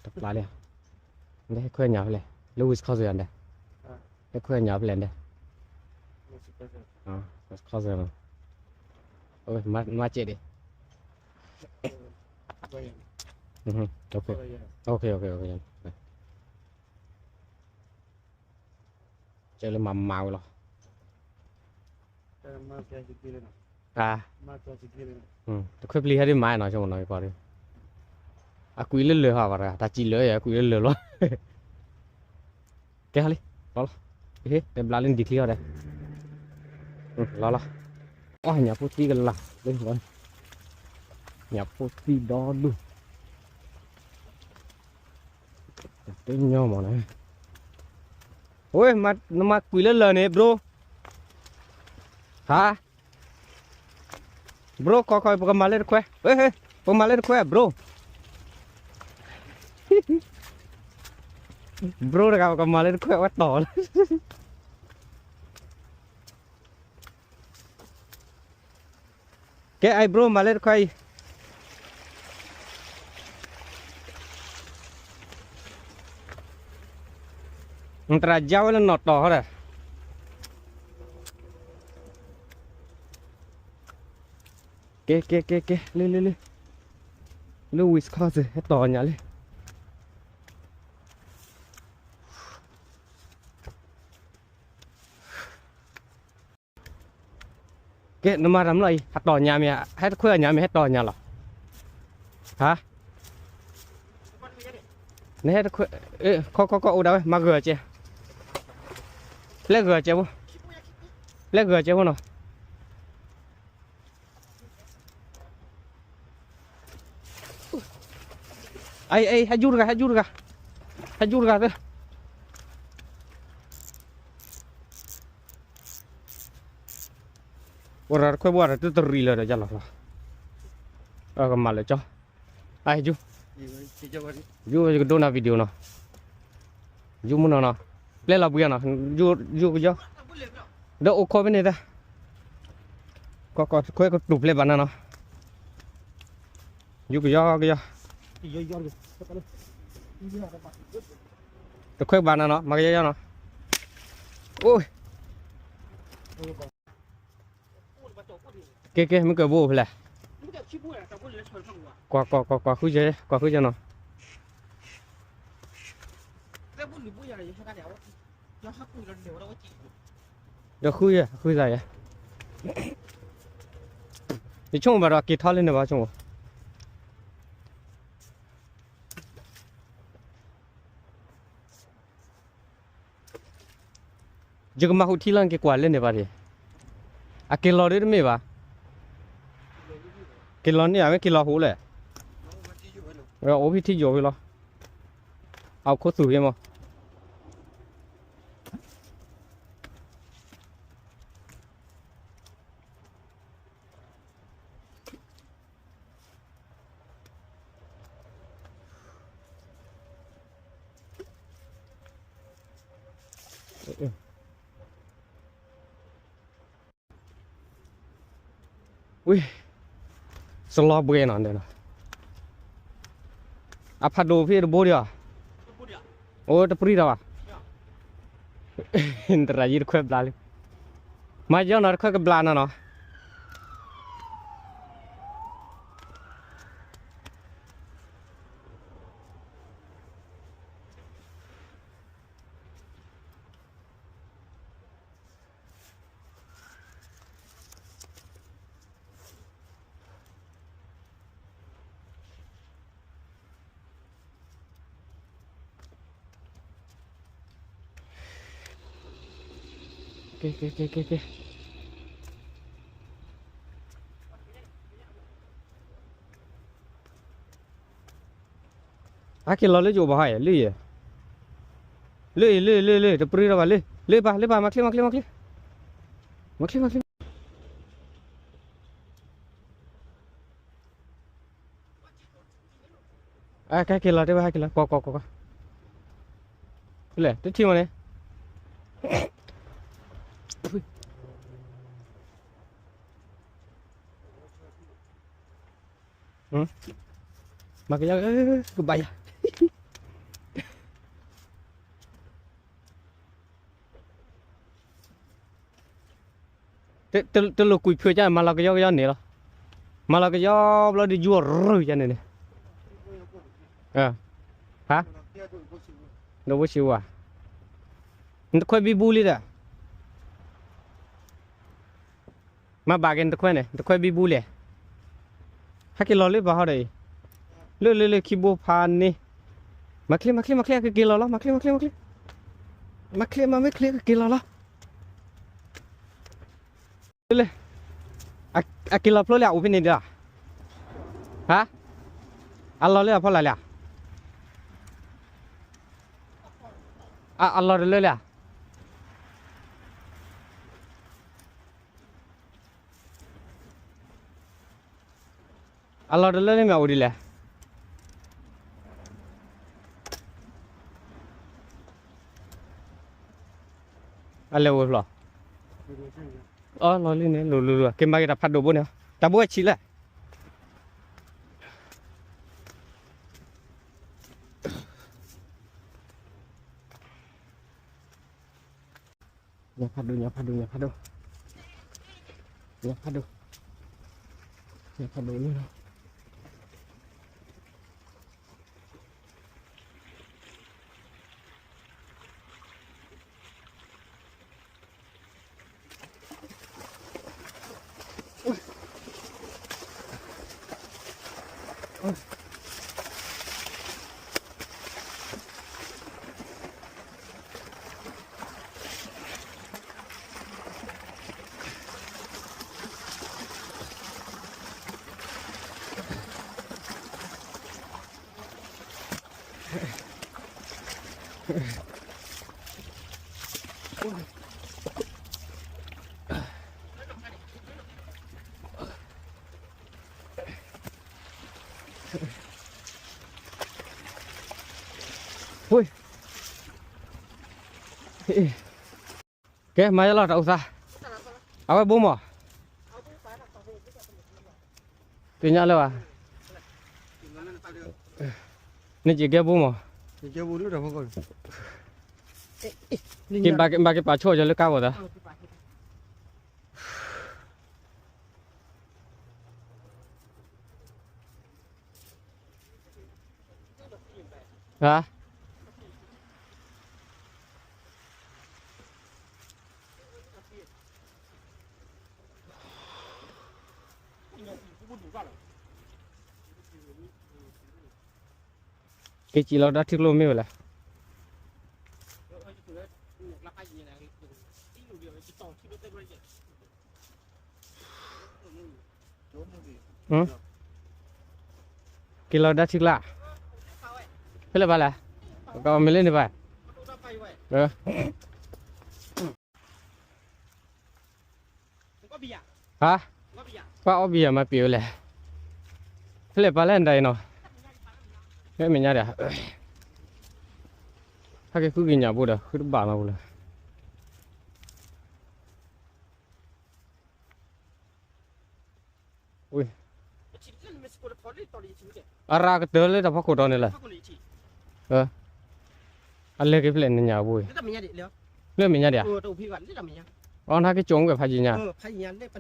တပျၢ်လံ, ဟဲခွဲညါဖဲလဲၣ်, လၢ Wisconsin ယၤဒဲး, ဟဲခွဲညါဖဲလဲၣ်ဒဲး, Wisconsin နီၤ, OK မၤစဲးဒံး, OK OK OK, ကဲလၢမၤမၤဝဲလီၤ, တခွဲပျံၤဟဲဒ်မၤနီၤ ဆိကမိၣ်နီၤ ကီးဒ်, အကွံာ်လၢလၢာ်ဟးဘၣ်တဂၤ တၢ်စံးလၢာ်အကွံာ်လၢလၢာ်လီၤ, ကဲဟါလံ, လီၤလီၤ, တဲဘျါလၢနဒံးချံအီၤဒဲး, လီၤလီၤ, အီၣ်ညၣ်ဖိသံကလၤ, ညၣ်ဖိသံဒီဒူၣ်, တညီမးန့ၣ်, ဝဲ, နမၤကွံာ်လၢလၢာ်န့ၣ် bro, ဟါ, bro ခီခီ ပကမၤလၢတခွဲ, ပကမၤလၢတခွဲ bro, bro တဂၤ ပကမၤလၢတခွဲ အဝဲတီၢ်လၢ ကဲအံၤ bro မၤလၢတခွဲအံၤ, သရၣ်ယါဝဲလၢနီၣ်တီၢ်ဟီဒီး, ကဲကဲကဲကဲ လၢလၢလၢ, လၢ Wisconsin ဟဲတီၢ်ညါလံ ကဲ နမၤတၢ်မလီၤအံၤ ဟဲတီၢ်ညါမ့ၢ် ဟဲတခွဲအညါမ့ၢ် ဟဲတီၢ်ညါလီၤ, ဟါ, နဟဲတခွဲ, ခီခီခီ အိၣ်ဒၣ်ဝဲ မၤဂၢၢ်ကဲ, ပျဲဂၢၢ်ကဲဖိ, ပျဲဂၢၢ်ကဲဖိနီၤ အံၤ အံၤ ဟဲယူၤတဂၤ ဟဲယူၤတဂၤ, ဟဲယူၤတဂၤသၢ, အိၣ်ရၤတခွဲဘၣ် တၢ်တရံးလၢာ်ဒီးယလီၤ, ကမၤလၢာ်ကၠီ, အံၤ ယူၤ, ယူၤ ယကဒိနၤ video နီၤ, ယူၤမုၢ်နီၤနီၤ, ပျဲလီၤဘှံးနီၤ, ယူၤကယီ, ဒီးအိၣ်ခိးဖဲန့ၣ်သၢ, ကခွဲကတူၢ်ဖျဲးဘၣ်နၤနီၤ, ယူၤကယီကယီ, တခွဲဘၣ်နၤနီၤ မၤကယီယီနီၤ, အိၣ် ကဲကဲ မ့ၢ်ကဘိအိၣ်ဖဲလဲၣ်, ကွၢ်ကွၢ်ကွၢ်ကွၢ် ဃုကဲ ကွၢ်ဃုကဲနီၤ, ဒီးဃုယဲ ဃုသးယဲ, ယဆိကမိၣ်ဘၣ်ဒီးက့ၤထီၣ်လၢန့ၣ်ဘၣ်ဆိကမိၣ် ယကမၤဟူးထံလီၤ က့ၤကွၢ်လၢန့ၣ်ဘၣ်ဒံး, အက့ၤလီၤဒ်တမ့ၢ်ဘၣ်, က့ၤလီၤန့ၣ် အဝဲက့ၤလီၤဟူးလဲၣ်, အိၣ်ဖဲထံယိာ်ဖဲလီၤ, အခိၣ်သူၣ်ဖဲမး ဝံၤ စလီၤဘှဲနီၤ, အဖးဒိၣ်ဖဲတဘိဒံးဧါ, အိၣ်တပြံတၢ်ဘၣ်, သရၣ်ယံၤတခွဲဘျါလံ, မၤယီနီၤ တခွဲကဘျါနၤနီၤ.ကဲ ကဲ ကဲ ကဲ ကဲ အက့ၤလီၤလၢယအိၣ်ဘၣ်ဟါအံၤ လၢယဲ, လၢအံၤ လၢ လၢ လၢ တပြံထီၣ်ဘၣ် လၢ လၢပၢ် လၢပၢ် မၤချ့ မၤချ့ မၤချ့ မၤချ့ မၤချ့ အကဲက့ၤလီၤတဲဝဲ ဟဲက့ၤလီၤ ကွၢ် ကွၢ် ကွၢ် ကွၢ် လဲၣ် တထံၣ်မးန့ၣ် မၤကယၤ ကဘၣ်ယၤ တလိၣ်ကွံာ်ဖုးကၢ် မၤလီၤကယီကယီန့ၣ်လီၤ. မၤလီၤကယီဘျီဒီး ယူၤအီၤရုၢ်ယါန့ၣ်န့ၣ်, ဟါ, ဒိးဘိၣ်ဆံးဝါ, နတခွဲဘံဘူလံဒီး, မၤဘၣ်က့ၤနတခွဲန့ၣ် နတခွဲဘံဘူလဲၣ်. ဟဲက့ၤလီၤလၢပှၤဟီဒီးအံၤ, လၢလၢလၢခံဘိဖးန့ၣ်, မၤချ့မၤချ့မၤချ့ ကက့ၤလီၤလီၤ မၤချ့မၤချ့မၤချ့, မၤချ့မၤမ့ၢ်ချ့ကက့ၤလီၤလီၤ. လၢ, အက့ၤလီၤဖျိလၢအအိၣ်ဖဲန့ၣ်ဒီး, ဟါ, အလီၤလၢအဖီလာ်လၢ, အလီၤတလၢလၢ အလီၤတလၢန့ၣ်မ့ၢ်အိၣ်ဒ်လဲၣ်. အလဲၤဝဲဖျီ, အလီၤလံန့ၣ် လိၤလိၤလိၤ က့ၤမၤက့ၤတၢ်ဖးဒိၣ်ဘိန့ၣ်, တၢ်ဘိအဆံးလဲၣ်. ညၣ်ဖးဒိၣ် ညၣ်ဖးဒိၣ် ညၣ်ဖးဒိၣ်, ညၣ်ဖးဒိၣ်, ညၣ်ဖးဒိၣ်န့ၣ်လီၤ. ကဲ မၤယလီၤတၢ်အိၣ်သး, အဝဲဘိမး, သ့ၣ်ညါလၢၤဘၣ်, နက့ၤကဲဘိမး, က့ၤဘၣ်က့ၤပာ်ဆိၣ်ယၤလၢကါဝဲသး. ဟါ, က့ၤစံၣ်လီၤဒၣ်ထံကျိမ့ၢ်ဝဲလဲၣ်. က့ၤလီၤဒၣ်ထံကျါ, ဖဲလဲၣ်ဘၣ်လဲၣ်, ကမ့ၢ်လၢန့ၣ်ဘၣ်, ဟါ, ပှၤအီဘံယၤမၤပ့ၤဝဲလဲၣ်, ဖဲလဲၣ်ပၢ်လဲၣ်နတၢ်အံၤနီၤ, လၢမဲာ်ညါဒီး, ဟဲက့ၤဃုက့ၤညၣ်ဘိဒီး ဃုတဘၣ်မးပူၤလၢ ဝံၤ, အရၤကတၢၢ်လၢတၢ်ဖီခိၣ်တီန့ၣ်လဲၣ်, အလဲၤက့ၤဖဲလဲၣ်နညၣ်ဘိအံၤ, လၢမဲာ်ညါဒံးဧါ, အီနဟဲက့ၤကၠိမ့ၢ်ဖးယံၤညါ, အီ,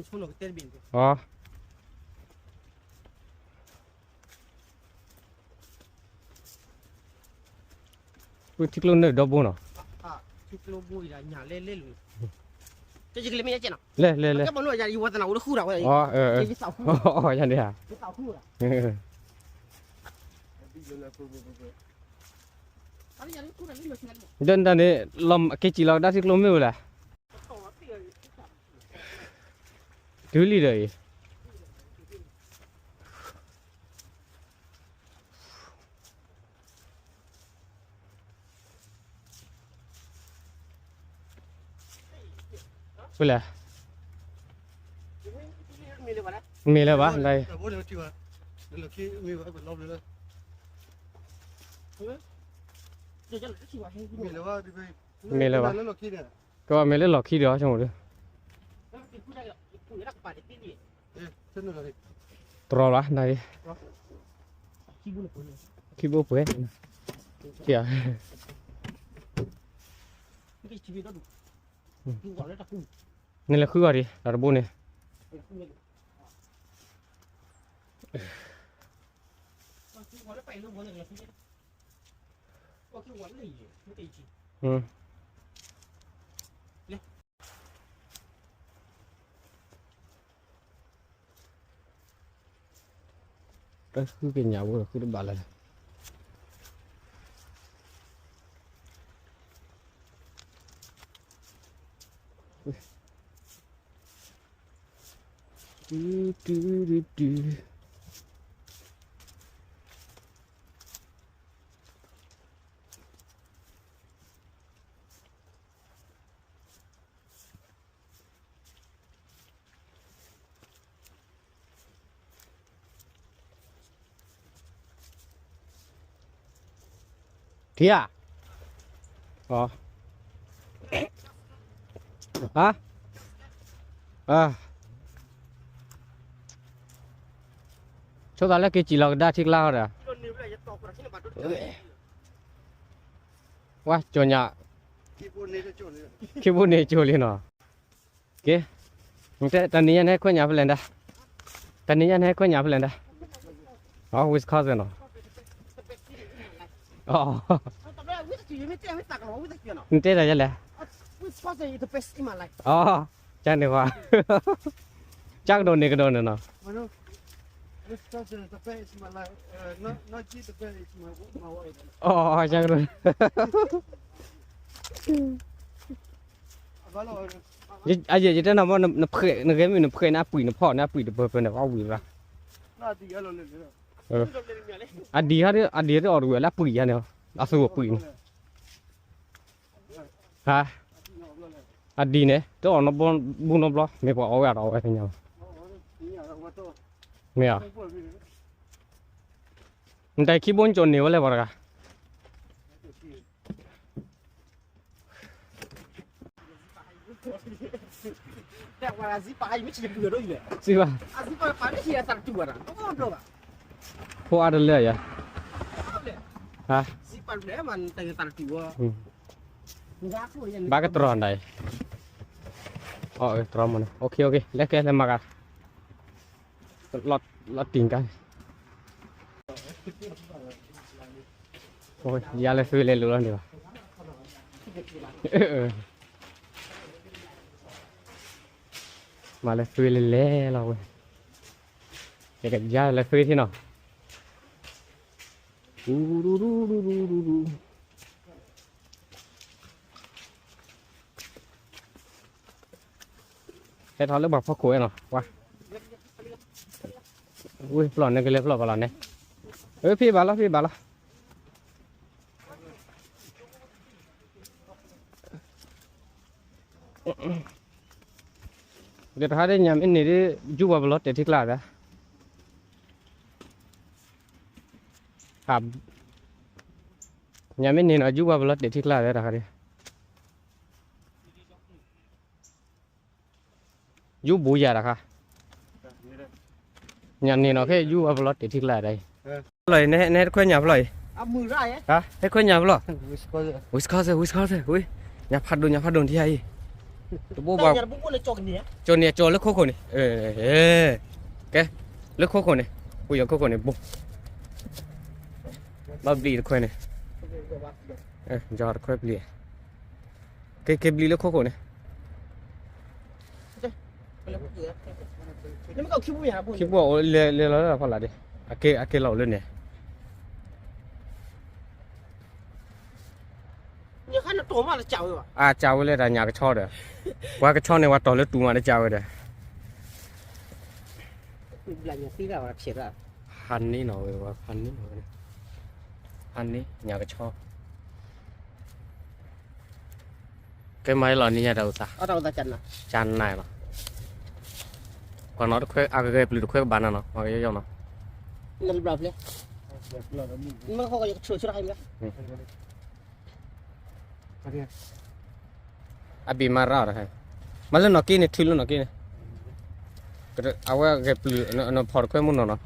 ထံကျိနၢၣ်ဒီဘိနီၤ, လဲၣ်လဲၣ်လဲၣ်, အီ, အီ, ယၤန့ၣ်ဧါ, ဒီးနတၢ်န့ၣ် လီၤက့ၤစံၣ်လီၤကဒါထံကျိမ့ၢ်ဝဲလဲၣ်, တုၤလံဒီးအံၤ ဖဲလဲၣ်, မ့ၢ်လၢၤဘၣ်, မ့ၢ်လၢၤဘၣ်, ကဘၣ်မ့ၢ်လၢလီၢ်ခံဒီး ဆိကမိၣ်ဒုး တြီလီၤနၤ, ခံဘိပှဲၤ, က့ၤ, က့ၤ, နလဲၤဃုအီၤဒံး တၢ်တဘိန့ၣ်. တၢ်ဃုကညးဖိဒီးဃုတဘၣ်လၢၤ. ထံၣ်ဧါ. ဟါ, ဆိသးလၢက့ၤစံၣ်လီၤကဒါထံကျါဟီဒီး, ဝါကၠီညါ, ခ့ဖိန့ၣ်ကၠိလံနီၤ. က့, တနံၤညါန့ၣ်ဟဲခွဲညၣ်ဖဲလဲၣ်ဒၣ်, တနံၤညါန့ၣ်ဟဲခွဲညၣ်ဖဲလဲၣ်ဒၣ်. Wisconsin နီၤ. နတဲတၢ်ယဲလဲၣ်. ကန့ၣ်ဝဲ, ကကဒိၣ်န့ၢ်ကဒိၣ်န့ၣ်နီၤ. ကဒိၣ်, အယဲၢ်ယတဲနီၤမ့ၢ် နဖှဲး နဂဲၤမုၢ်နဖှဲးန့ၣ် အပှံာ်နဖီၣ်န့ၣ် အပှံာ်တပၢၢ်ပၢၢ်န့ၣ် အဝံၤရၣ်. အဒံးဟဲဒၣ် အဒံးဟဲဒၣ်အီၣ်တဝဲၢ်လၢအပှံာ်ယါန့ၣ်, အသူအပှံာ်န့ၣ်, ဟါ, အဒံးန့ၣ် တအီၣ်နီတဘျီ မ့ၢ်ပှၤအီၣ်ဝဲအတအီၣ်ဝဲသ့ၣ်ညါ, မ့ၢ်ဧါ, နတၢ်ခံဘိကၠီၣ်န့ၢ်ဝဲလဲၣ်ပှၤတဂၤ. စံးဘၣ်, ဖိအါတလၢယၤ, ဟါ, ဘၣ်ကတြီၢ်ဒၣ်အံၤ, တြီၢ်မ့ၢ်န့ၣ် လဲၤကဲလဲၤမၤကၤ လီၤတံၢ်ကါ, ယၤလဲၤသုလဲၤလိာ်လီၤန့ၣ်ဘၣ်, မၤလဲၤသုလဲၤလဲၤလီၤဝဲ, ယကယၤလဲၤသုထံနီၤ. ဟဲထီၣ်လၢပှၤဖီခိၣ်ဝဲနီၤ, ဝဲ, ဝ့ၢ်ဖျီၣ်န့ၣ်ကလဲၤဖျီၣ်ပှၤလီၤန့ၣ်, အၢ ဖံးဘၣ်လီၤ ဖံးဘၣ်လီၤ. ဒီးတဟါဒ်ညၣ်မ့ၢ်န့ၢ်ဒ် ယူၢ်ပှၤပလီၤတဲာ်ထံကျါသး, ညၣ်မ့ၢ်န့ၢ်နီၤ ယူၢ်ပှၤပလီၤတဲာ်ထံကျါသးတခါဒ် ယူၢ်ဘူးယၤတခါ, ညၣ်န့ၢ်နီၤ ခဲယူၢ်ပှၤပလီၤတဲာ်ထံကျါဒ်အံၤ, ဖျီၣ်အံၤ နဟဲတခွဲညၣ်ဖျီၣ်အံၤ, ဟဲခွဲညၣ်ဖျီၣ်, Wisconsin Wisconsin ဝ့ၢ်, ညၣ်ဖးဒိၣ် ညၣ်ဖးဒိၣ်ထံအံၤ, တဘိဘၣ်, ကၠီၣ်န့ၣ်ကၠီၣ်လၢခိခိၣ်န့ၣ်, ကဲ, လၢခိခိၣ်န့ၣ်, ပယီၤခိခိၣ်န့ၣ် ဘိ, ဘၣ်ဘျံးတခွဲန့ၣ်, ကၠီတခွဲဘျံး, ကဲ ကဲဘျံးလၢခိခိၣ်န့ၣ်, ခံဘိအိၣ်လဲၤလဲၤလီၤလၢဖီလာ်ဒ်, အကဲလီၤအိၣ်လၢန့ၣ် အကၢ်ဝဲလၢတၢ်ညၣ်ကဆီဒီး, ပှၤကဆီန့ၣ် ပှၤတီၢ်လၢတူၢ်မးတကၢ်ဝဲဒီး, ဖးန့ၢ်နီၤဝဲ ဖးန့ၢ်နီၤဝဲ, ဖးန့ၢ်ညၣ်ကဆီ, ကဲမၤလီၤန့ၣ်ညါတၢ်အိၣ်သး, ကၢ်နၤလီၤ, ကွၢ်နီၤတခွဲ အကဂဲၤပျုၢ်တခွဲကဘၣ်နၤနီၤ မၤကယီယီနီၤ အဘ့ၣ်မၤရၣ်ဒီး, မၤလၢနီၢ်က့န့ၣ် ထုးလၢနီၢ်က့န့ၣ်, အဝဲဂဲၤပျုၢ် နဖီၣ်တခွဲမုၢ်နီၢ်နီၤ,